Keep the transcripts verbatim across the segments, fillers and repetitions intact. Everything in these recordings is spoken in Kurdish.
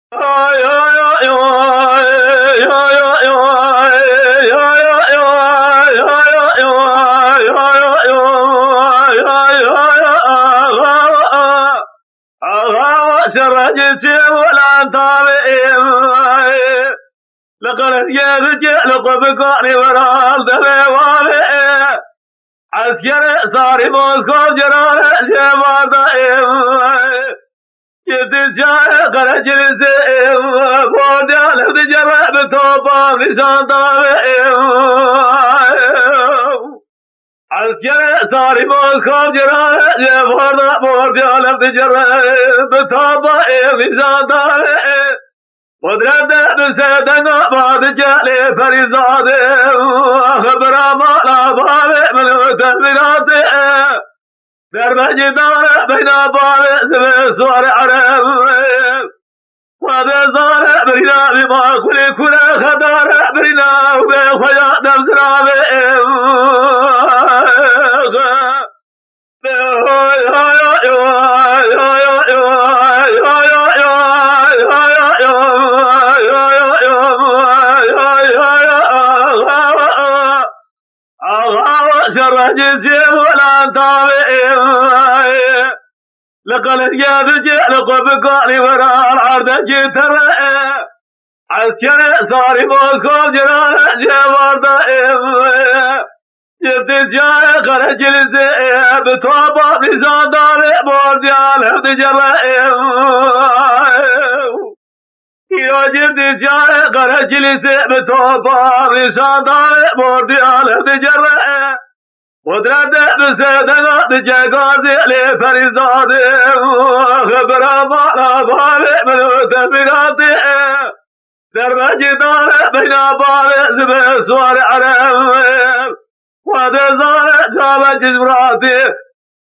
Şerracê çê welan tavê êm. Li qelengê dike li xwe bikanî weral devê wavê. Eskerê sarî Moskov cerane jê varda êm. Girtî çayê qereçilîsê êm. Bordiya lev digere bi topa nîşan dawê êm. Eskerê sarî Moskov cerane jê varda bordiya lev digere bi topa êm nîşan dawê êm. Qudrete bi sê denga ba dike lê Ferîzadê. Xibira mala bavê min û tevîratê. Dervecî dare beyna bavê zivê suwarê ereb. Xwedê zare birîna bî ma kulî kure xedare birîna û bê xwe ya dev ziravê. Şerracê çê welan tavê êm. Li qelengê dike li xwe bikanî weral erdekî tere. Eskerê sarî Moskov cerane jê varda êm. Girtî çayê qereçilîsê êm. Bi topa nîşan dawê bordiya lev digere êm. Îro girtî çayê qereçilîsê bi topa nîşan dawê bordiya lev digere êm. Qudrete bi sê denga dike gazê lê Ferîzadê. Xibira mala bavê min û tevîratê. Dervecî dare beyna bavê zivê suwarê ereb. Xwedê zare çavekî ji viratî.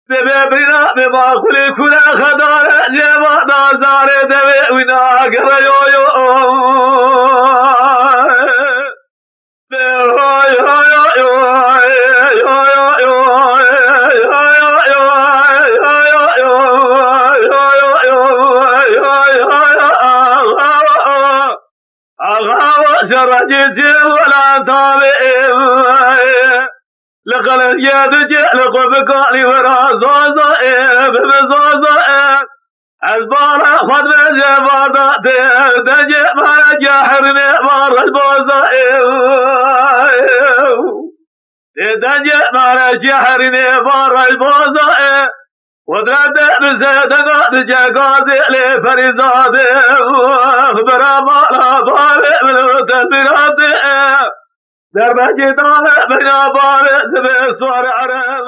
Dibê bîra bê ma kulî kure xedare. Cêva da zarê devê wî nagere yo yo. Axa şeracê çê welan tavê êm. Li qelengê dike li xwe bikanî wera zozo ê bibe zozo ê. Ez bala xwe dibêje varda tê dengê mare ke herînê var rejboza ê. Tê dengê mare ke herînê var rejboza ê. Qudrete bi sê denga dike gazê lê Ferîzadê. Bira mala bavê min û tevîratê. Derbekî dane beyna bavê zivê suwarê ereb.